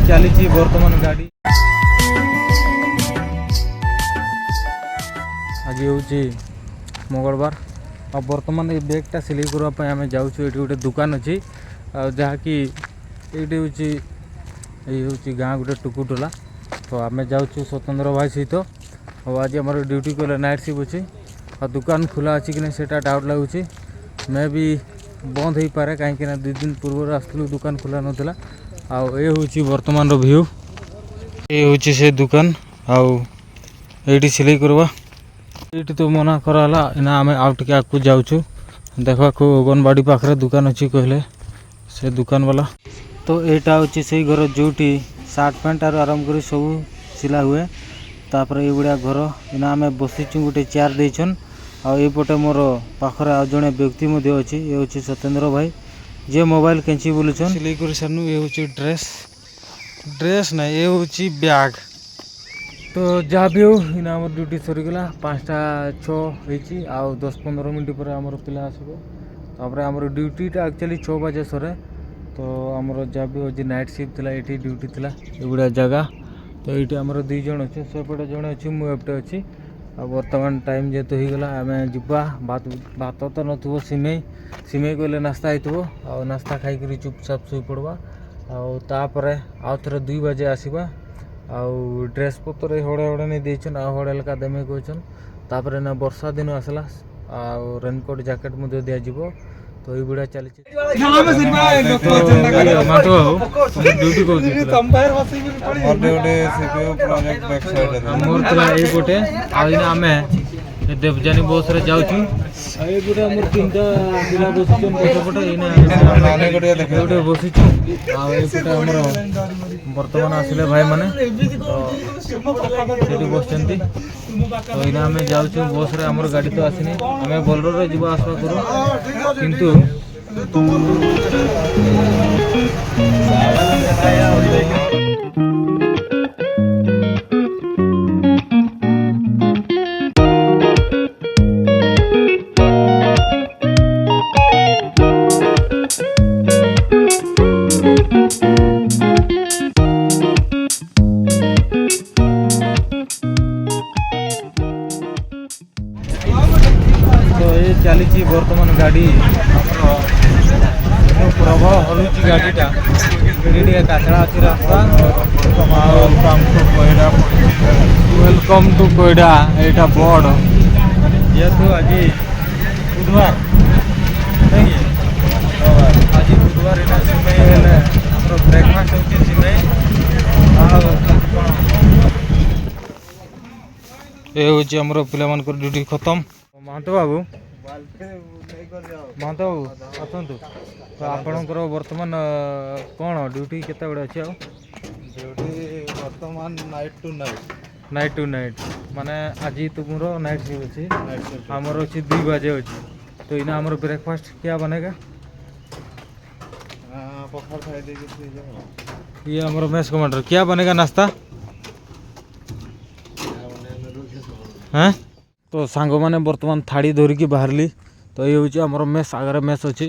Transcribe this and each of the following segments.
ଚାଲିଛି ବର୍ତ୍ତମାନ ଗାଡ଼ି। ଆଜି ହେଉଛି ମଙ୍ଗଳବାର ଆଉ ବର୍ତ୍ତମାନ ଏଇ ବ୍ୟାଗ୍ଟା ସିଲେଇ କରିବା ପାଇଁ ଆମେ ଯାଉଛୁ। ଏଇଠି ଗୋଟେ ଦୋକାନ ଅଛି ଆଉ ଯାହାକି ଏଇଠି ହେଉଛି, ଏଇ ହେଉଛି ଗାଁ ଗୋଟେ ଟୁକୁଟୋଲା। ତ ଆମେ ଯାଉଛୁ ସ୍ୱତନ୍ତ୍ର ଭାଇ ସହିତ। ଆଉ ଆଜି ଆମର ଡ୍ୟୁଟି କଲେ ନାଇଟ୍ ସିଫ୍ଟ ଅଛି ଆଉ ଦୋକାନ ଖୋଲା ଅଛି କି ନାହିଁ ସେଇଟା ଡାଉଟ୍ ଲାଗୁଛି। ମେ ବି ବନ୍ଦ ହେଇପାରେ, କାହିଁକିନା 2 ଦିନ ପୂର୍ବରୁ ଆସିଥିଲୁ, ଦୋକାନ ଖୋଲା ନଥିଲା। ଆଉ ଏ ହେଉଛି ବର୍ତ୍ତମାନର ଭିଉ। ଏ ହେଉଛି ସେ ଦୋକାନ ଆଉ ଏଇଠି ସିଲେଇ କରିବା। ଏଇଠି ତ ମନା କରାହେଲା। ଏଇନା ଆମେ ଆଉ ଟିକେ ଆଗକୁ ଯାଉଛୁ ଦେଖିବାକୁ। ଅଙ୍ଗନବାଡ଼ି ପାଖରେ ଦୋକାନ ଅଛି କହିଲେ ସେ ଦୋକାନ ବାଲା। ତ ଏଇଟା ହେଉଛି ସେଇ ଘର ଯେଉଁଠି ସାର୍ଟ ପ୍ୟାଣ୍ଟ ଠାରୁ ଆରମ୍ଭ କରି ସବୁ ସିଲା ହୁଏ। ତାପରେ ଏଇଭଳିଆ ଘର। ଏଇନା ଆମେ ବସିଛୁ, ଗୋଟେ ଚେୟାର ଦେଇଛନ୍। ଆଉ ଏଇପଟେ ମୋର ପାଖରେ ଆଉ ଜଣେ ବ୍ୟକ୍ତି ମଧ୍ୟ ଅଛି। ଏ ହେଉଛି ସତ୍ୟେନ୍ଦ୍ର ଭାଇ, ଯିଏ ମୋବାଇଲ କେଞ୍ଚି ବୁଲୁଛନ୍। ସିଲେଇ କରି ସାରିନୁ। ଏ ହେଉଛି ଡ୍ରେସ୍, ଡ୍ରେସ୍ ନାଇଁ, ଏ ହେଉଛି ବ୍ୟାଗ୍। ତ ଯାହା ବି ହଉ, ଏଇନା ଆମର ଡ୍ୟୁଟି ସରିଗଲା। 5ଟା 6 ହେଇଛି ଆଉ 10-15 ମିନିଟ୍ ପରେ ଆମର ପିଲା ଆସିବ। ତାପରେ ଆମର ଡ୍ୟୁଟିଟା ଆକ୍ଚୁଆଲି 6 ବାଜେ ସରେ। ତ ଆମର ଯାହା ବି ହେଉଛି ନାଇଟ୍ ସିଫ୍ଟ ଥିଲା, ଏଇଠି ଡ୍ୟୁଟି ଥିଲା। ଏଗୁଡ଼ା ଜାଗା। ତ ଏଇଠି ଆମର 2 ଜଣ ଅଛୁ, ସେପଟେ ଜଣେ ଅଛି, ମୁଁ ଏପଟେ ଅଛି। ଆଉ ବର୍ତ୍ତମାନ ଟାଇମ୍ ଯେହେତୁ ହେଇଗଲା, ଆମେ ଯିବା। ଭାତ, ଭାତ ତ ନଥିବ, ସିମେଇ, ସିମେଇ କହିଲେ ନାସ୍ତା ହେଇଥିବ। ଆଉ ନାସ୍ତା ଖାଇକରି ଚୁପଚାପ ଶୋଇ ପଡ଼ବା ଆଉ ତାପରେ ଆଉ ଥରେ 2 ବାଜେ ଆସିବା। ଆଉ ଡ୍ରେସ୍ ପତ୍ର ଏଇ ହଡ଼େ ହଡ଼େ ନେଇ ଦେଇଛନ୍ ଆଉ ହଡ଼େ ଲେଖା ଦେମେ କହୁଛନ୍। ତାପରେ ନା ବର୍ଷା ଦିନ ଆସିଲା ଆଉ ରେନକୋଟ୍, ଜ୍ୟାକେଟ୍ ମଧ୍ୟ ଦିଆଯିବ। ତ ଏଇଭଳିଆ ଚାଲିଛି। ମାଧବ ବାବୁ, ଡ୍ୟୁଟି କହୁଛି? ମୋର duty CPU project back side. ମୋର ଥିଲା ଏଇପଟେ। ଆଉ ଏଇନା ଆମେ ଦେବଯାନୀ ବସ୍ରେ ଯାଉଛୁ। ଆଉ ଏଇପଟେ ଆମର ତିନିଟା ପିଲା ବସିଛନ୍ ପଛପଟେ। ଏଇନା ନାନୀ ଗୋଟିଏ ଦେଖେ। ଏଇପଟେ ବସିଛୁ ଆଉ ଏଇପଟେ ଆମର ବର୍ତ୍ତମାନ ଆସିଲେ ଭାଇମାନେ, ତ ସେଠି ବସିଛନ୍ତି। ତ ଏଇନା ଆମେ ଯାଉଛୁ ବସ୍ରେ। ଆମର ଗାଡ଼ି ତ ଆସିନି, ଆମେ ବୋଲେରୋରେ ଯିବା ଆସିବା କରୁ କିନ୍ତୁ। ତ ଏ ଚାଲିଛି ବର୍ତ୍ତମାନ ଗାଡ଼ି ଆମର। ପ୍ରବଳ ହଲୁଛି ଗାଡ଼ିଟା। ଏଠି ଟିକେ କାଚଡ଼ା ଅଛି ରାସ୍ତା। ଆଉ welcome to Koida. Welcome to Koida, ଏଇଟା ବୋର୍ଡ଼। ଯେହେତୁ ଆଜି ବୁଧବାର, ନାଇଁ କି? ତ ଆଜି ବୁଧବାର, ଏଇଟା ସିମେଇ ହେଲେ ଆମର ବ୍ରେକଫାଷ୍ଟ ହେଉଛି ସିମେଇ। ଆଉ କ'ଣ ଏ ହେଉଛି ଆମର ପିଲାମାନଙ୍କର ଡ୍ୟୁଟି ଖତମ। ମହାନ୍ତ ବାବୁ, ମହାନ୍ତ ବାବୁ ଆସନ୍ତୁ। ତ ଆପଣଙ୍କର ବର୍ତ୍ତମାନ କ'ଣ ଡ୍ୟୁଟି କେତେବେଳେ ଅଛି ଆଉ? ଡ୍ୟୁଟି ବର୍ତ୍ତମାନ night to night. Night to night ମାନେ ଆଜି ତୁମର ନାଇଟ୍ ସିଫ୍ଟ ଅଛି? Night shift. ଆମର ଅଛି, 2 ବାଜେ ଅଛି। ତ ଏଇନା ଆମର ବ୍ରେକଫାଷ୍ଟ क्या बनेगा? ପଖାଳ ଖାଇ ଦେଇକି ଶୋଇଯାଅ। ये हमारा मेस कमांडर, क्या बनेगा नाश्ता? ହଁ, ତ ସାଙ୍ଗମାନେ, ବର୍ତ୍ତମାନ ଥାଳି ଧରିକି ବାହାରିଲି। ତ ଏଇ ହେଉଛି ଆମର ମେସ୍, ଆଗରେ ମେସ୍ ଅଛି।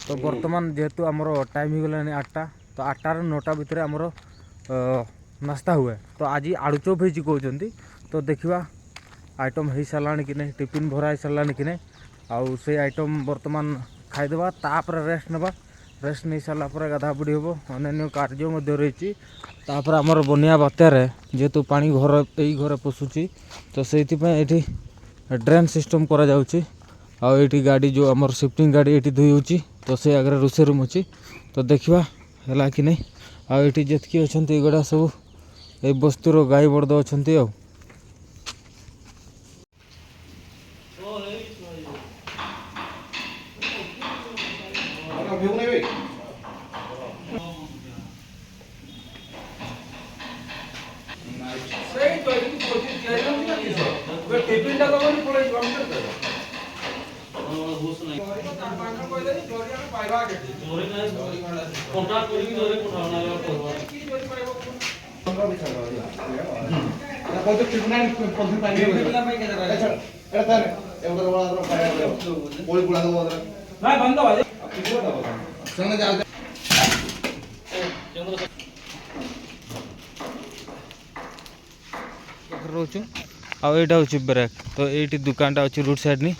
ତ ବର୍ତ୍ତମାନ ଯେହେତୁ ଆମର ଟାଇମ୍ ହେଇଗଲାଣି 8ଟା, ତ 8ଟାରୁ 9ଟା ଭିତରେ ଆମର ନାସ୍ତା ହୁଏ। ତ ଆଜି ଆଳୁଚପ ହେଇଛି କହୁଛନ୍ତି। ତ ଦେଖିବା ଆଇଟମ୍ ହେଇସାରିଲାଣି କି ନାହିଁ, ଟିଫିନ୍ ଭରା ହେଇସାରିଲାଣି କି ନାହିଁ। ଆଉ ସେଇ ଆଇଟମ୍ ବର୍ତ୍ତମାନ ଖାଇଦେବା, ତାପରେ ରେଷ୍ଟ ନେବା। ରେଷ୍ଟ ନେଇ ସାରିଲା ପରେ ଗାଧାବୁଢ଼ି ହେବ, ଅନ୍ୟାନ୍ୟ କାର୍ଯ୍ୟ ମଧ୍ୟ ରହିଛି। ତାପରେ ଆମର ବନ୍ୟା ବାତ୍ୟାରେ ଯେହେତୁ ପାଣି ଘର ଏଇ ଘରେ ପଶୁଛି, ତ ସେଇଥିପାଇଁ ଏଇଠି ଡ୍ରେନ୍ ସିଷ୍ଟମ୍ କରାଯାଉଛି। ଆଉ ଏଇଠି ଗାଡ଼ି ଯେଉଁ ଆମର ସିଫ୍ଟିଂ ଗାଡ଼ି ଏଇଠି ଧୋଇ ହେଉଛି। ତ ସେ ଆଗରେ ରୋଷେଇ ରୁମ୍ ଅଛି। ତ ଦେଖିବା ହେଲା କି ନାହିଁ। ଆଉ ଏଇଠି ଯେତିକି ଅଛନ୍ତି, ଏଗୁଡ଼ା ସବୁ ଏଇ ବସ୍ତିର ଗାଈ ବଳଦ ଅଛନ୍ତି। ଆଉ ପକାଉଛୁ। ଆଉ ଏଇଟା ହେଉଛି ବ୍ରେକ୍। ତ ଏଇଠି ଦୋକାନଟା ଅଛି ରୋଡ଼ ସାଇଡ଼୍ ନି।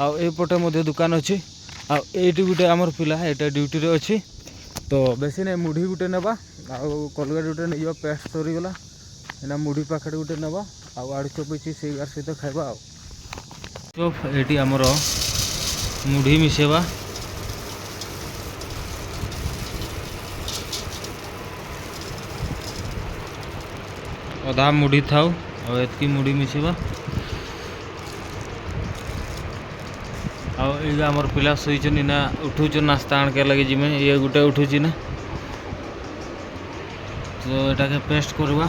ଆଉ ଏଇପଟେ ମଧ୍ୟ ଦୋକାନ ଅଛି। ଆଉ ଏଇଠି ଗୋଟେ ଆମର ପିଲା ଏଇଟା ଡ୍ୟୁଟିରେ ଅଛି। ତ ବେଶୀ ନାଇଁ, ମୁଢ଼ି ଗୋଟେ ନେବା ଆଉ କଲଗେଟ୍ ଗୋଟେ ନେଇଯିବା। ପେଷ୍ଟ ସରିଗଲା। ଏଇନା ମୁଢ଼ି ପାଖରେ ଗୋଟେ ନେବା ଆଉ ଆଳୁ ଚପ୍ ଅଛି, ସେଇ ସହିତ ଖାଇବା। ଆଉ ଚପ୍ ଏଇଠି ଆମର ମୁଢ଼ି ମିଶେଇବା। ଅଧା ମୁଢ଼ି ଥାଉ ଆଉ ଏତିକି ମୁଢ଼ି ମିଶେଇବା। ଆଉ ଏଇ ଆମର ପିଲା ଶୋଇଛନ୍ତି ନା ଉଠୁଛନ୍, ନାସ୍ତା ଆଣକେ ଲାଗି ଯିମେ। ଇଏ ଗୋଟେ ଉଠୁଛି ନା। ତ ଏଟାକେ ପେଷ୍ଟ କରିବା।